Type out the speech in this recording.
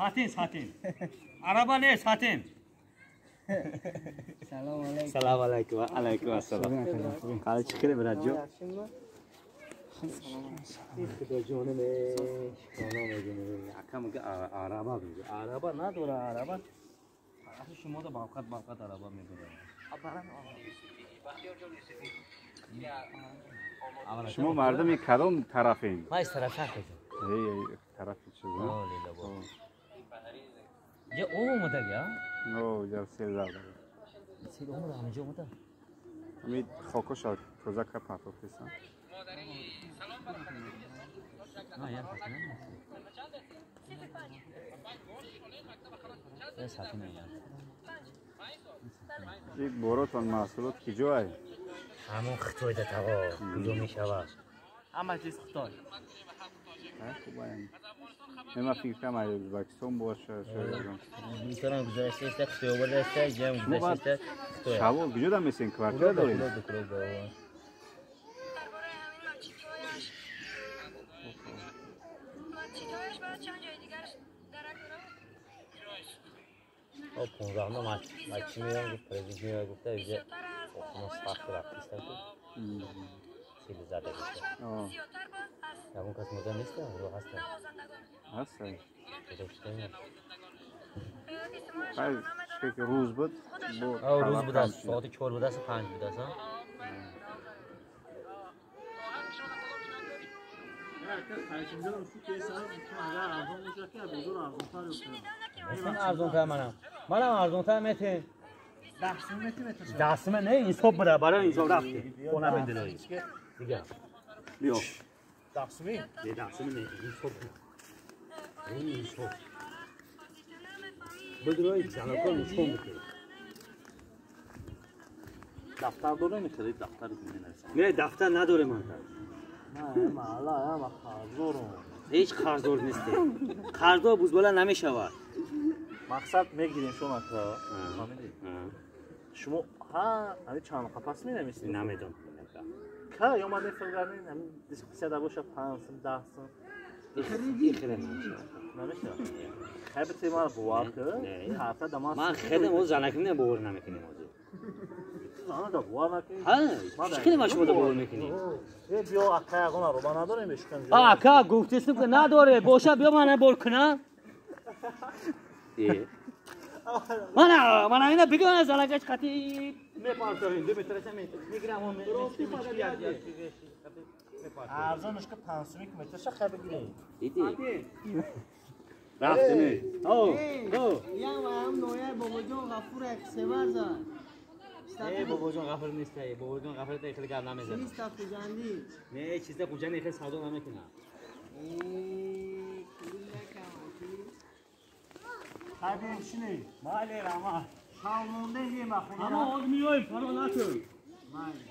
Сатин, сатин. Араба не, сатин. Салом алейкум. Салом алейкум. Ва алейкум ассалом. Қали чӣ хеле брат ҷон? Худо ҷонам, шикона мегӯям. Ака мега араба мега. Араба надора араба. Тарафи шумо да бавқат бавқат араба мебарад. Шумо мардуми кадом тарафин? Ман из тараф шаҳр. Эй, тарафи чиз. Я об омада я? О, я сел зада. Сел омада, ҳаминҷо омада. Ҳамин хокоша тоза ка партофтесан. Ин боротон маҳсулот киҷоай? Ҳамон Хитойда тағо, куҷо мешавад? Ҳама чиз Хитой. Хубаем. Ман фикр кардам ай Ӯзбекистон бошад, шояд. Бисёрам гузаштаиста, Хитой овардаиста, ҷам гузаштаиста, Хитой. Шаво куҷо да месен? Квартира доред? О, 15 мачи меём, гуфт президент меояд, гуфта иҷа охуна сахт рафтистам ки сели зада гуфта. Ягон кас мурда неста? Ё ҳаста? Ҳаста. Хай, ки рӯз буд? Рӯз будааст, соати 4 будааст, 5 будааст, а? Арзонтар манам. Манам арзонтар метем. Дастиме не, инсоф буда, барои инсоф рафтем. Хона бедирои. Дига. Биё. Дастими? Не, дастими не, инсоф. Ин инсоф. Бедирои занако нишон бикунем. Дафтар дорем, хеле дафтар менависам. Не, дафтар надорем ман. Не, мала, ма қарздорам. Ҳеҷ қарздор нестем. Қарздор бузбола намешавад. Мақсад мегирем шумо ака. Фаҳмидӣ? Шумо ҳа, ҳамин чанд қапас менависед? Намедонам. Ка омадем филгарнин, ҳамин дискуссия да боша 5 сум, 10 сум. Хеле намешавад. Намешавад. Хай бите ман бовар кун. Карта да ман. Ман хеле о занаким бовар намекунем ҳозир. Зана да бовар накунӣ. Ҳа, чӣ хеле ма шумо да бовар мекунем? Э, биё ака ягон ароба надорем бешукам. Ака гуфтистем ки надоре, боша биё мана бор кунам. Мана, мана ина бигӯ мана залакаш қати мепартоем, 2 метраша мегирам, он арзонаш ки 5 сумик метраша хай бигирем. Диди? Рафтем. О, о. Я ам ноя бобоҷон Ғафур як севар зад. Не, бобоҷон Ғафур нест, бобоҷон Ғафур та хеле гап намезанад. Чиста Хуҷандӣ. Не, чиста Хуҷандӣ хеле савдо намекунад. Хай бием шинӣ. Майли рама. Шав монде ем ахуна. Ҳама ҳозир меоем, парво накун. Майли.